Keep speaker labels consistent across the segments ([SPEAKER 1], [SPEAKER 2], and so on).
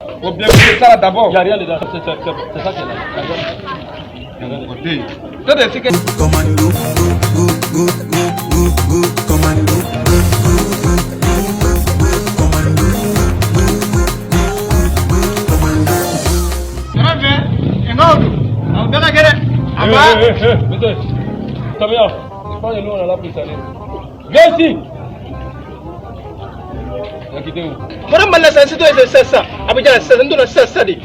[SPEAKER 1] Faut bien couper ça d'abord.
[SPEAKER 2] Il n'y a rien dedans. C'est ça qui est là.
[SPEAKER 1] Ça, c'est que.
[SPEAKER 3] Commando, go, go, go, go, go, go, commando, go, go, go, go, go, go, commando, go, go, go, go, go, commando.
[SPEAKER 2] Monsieur, Samia, je pense que nous on a la prise aller. Viens ici. Il a quitté où?
[SPEAKER 4] Bɔra Mali la sisan, sisan sisan sisan Abidjan sisan, n donna sisan sisan de.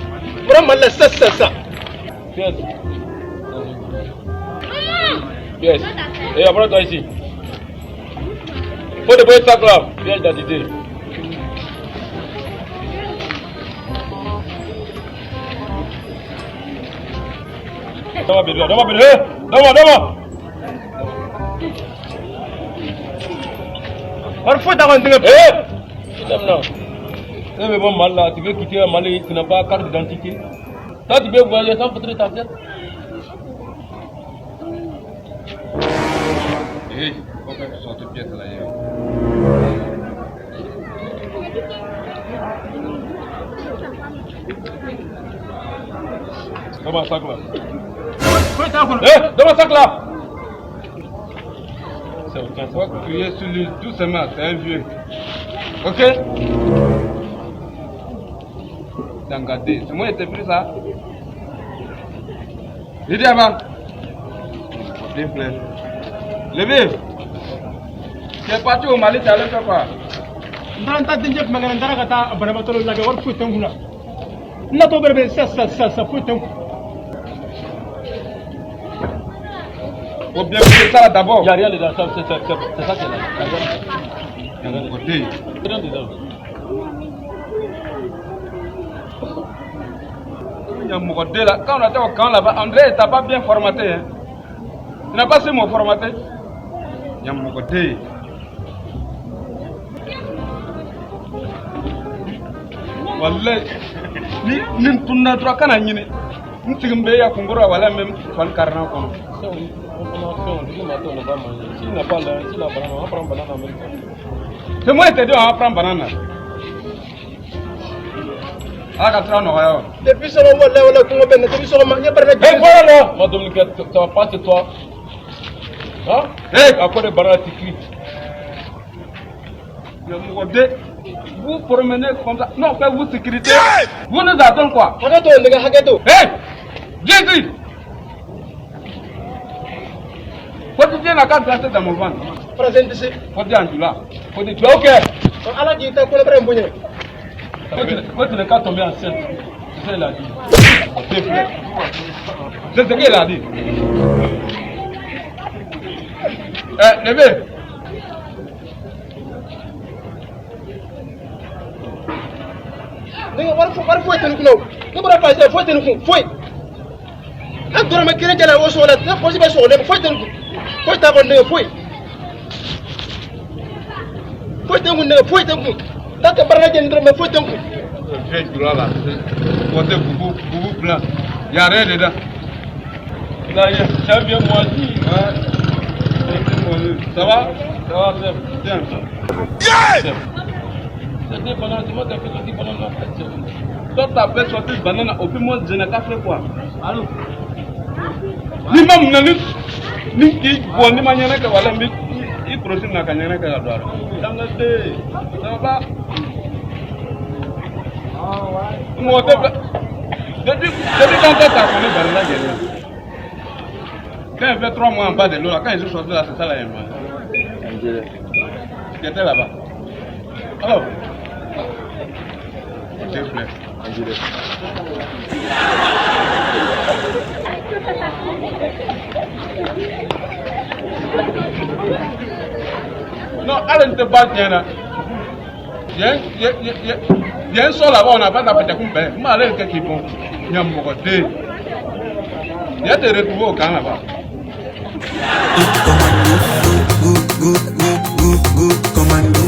[SPEAKER 4] Bɔra Mali la sisan sisan sisan.
[SPEAKER 2] Pièce. Pièce. Et après toi ici. Faut déposer sac là. Pièce d'identité. Donne-moi bébé, donne-moi bébé. Donne-moi, donne-moi.
[SPEAKER 4] Wari foyi t'a kɔnɔ denkɛ.
[SPEAKER 2] Eh! Maintenant, eh mais bon, mal là, tu veux quitter le Mali, tu n'as pas carte d'identité. Toi, tu peux voyager sans foutre ta tête.
[SPEAKER 1] Eh, faut que tu sortes pièce là.
[SPEAKER 2] Donne-moi sac là.
[SPEAKER 4] Foyi t'a kɔnɔ.
[SPEAKER 2] Eh, donne-moi sac là. C'est ok, ça.
[SPEAKER 1] Faut crier sur lui doucement, c'est un vieux. Ok? Dangadé, c'est moi qui t'ai pris ça. Il dit avant. S'il vous plaît. Levez. Tu es parti au Mali, tu allais faire quoi?
[SPEAKER 4] N taara n ta dencɛ tun bɛ kɛ n taara ka taa banabaatɔ dɔ lajɛ, wari foyi tɛ n kun na. N natɔ bɛrɛ bɛ sisan sisan sisan sisan, foyi tɛ n kun.
[SPEAKER 1] Faut bien couper ça d'abord.
[SPEAKER 2] Il n'y a rien dedans, ça, c'est ça qui est là. Il n'y a rien dedans.
[SPEAKER 1] Il y a Mogodé là. Quand on était au camp là-bas, André, tu n'as pas bien formaté. Hein. Tu n'as pas su me formater. Il y a Mogodé. Wallah, ni ni tunna droit kana nyini. Ntigimbe ya kumbura wala même fan karna kono.
[SPEAKER 2] On va manger. S'il n'a pas la, s'il a banane, on va prendre banane en même temps.
[SPEAKER 1] C'est moi qui te dis, on va prendre banane. Ah, quand tu as
[SPEAKER 4] Depuis sɔgɔma walayi walayi kɔngɔ bɛ n na, depuis sɔgɔma n ye baara
[SPEAKER 2] Eh, voilà là! Moi, Dominique, ça va pas chez toi. Hein?
[SPEAKER 1] Hey!
[SPEAKER 2] À quoi de banane tu cries?
[SPEAKER 1] Le Mogodé, vous promenez comme ça. Non, faites-vous sécurité. Vous nous attendez quoi?
[SPEAKER 4] Hakɛ to nɛgɛ, hakɛ to.
[SPEAKER 1] Hey! Jésus! Faut que tu viennes à quatre places dans mon ventre.
[SPEAKER 4] Français n tɛ se.
[SPEAKER 1] Faut dire en là.
[SPEAKER 2] Faut dire, tu es ok?
[SPEAKER 4] Ala k'i ta kɔnɔbara in bonya.
[SPEAKER 2] Faut tu n'es qu'à tomber enceinte. C'est ça qu'il a dit.
[SPEAKER 1] C'est ce qu'il a dit. Eh, levez.
[SPEAKER 4] Denkɛ wari foyi tɛ n kun o. Ne bɔra Faransi foyi tɛ n kun foyi. An dɔrɔmɛ kelen jala o sɔgɔla, ne pɔsi bɛ sɔgɔlen foyi tɛ n kun. Foyi t'a kɔnɔ denkɛ foyi. Foyi tɛ n kun denkɛ foyi tɛ n kun. N t'a kɛ baara lajɛ dɔrɔmɛ foyi tɛ n kun.
[SPEAKER 1] Vieux Djoula là, côté boubou, boubou blanc. Il n'y a rien dedans.
[SPEAKER 2] Là, c'est un vieux moisi.
[SPEAKER 1] Ouais. Ça va?
[SPEAKER 2] Ça va, Seb.
[SPEAKER 1] Tiens.
[SPEAKER 2] Yeah! C'était banane, c'est moi qui ai fait sortir banane en fait.
[SPEAKER 1] Toi, tu as fait sortir banane, au plus moi, je n'ai qu'à faire quoi?
[SPEAKER 2] Allô?
[SPEAKER 1] Ni ma nani, ni qui bon, ni ma nyana ka wala mbi, i prochain na ka nyana ka doar. Dangadé. Ça va pas? Moi, depuis quand t'as connu banane là, quand il fait 3 mois en bas de l'eau, là, quand ils sont sortis là, c'est ça là, qui était là-bas. Alors, s'il te plaît. Non, allez, ne te bats bien là. Il y a un sol là-bas, on n'a pas d'appétit. Moi, allez, quelqu'un qui est bon. Il y a un côté. Il y a te retrouver au camp là-bas.
[SPEAKER 3] Commando, go, go, go, go, go, commando.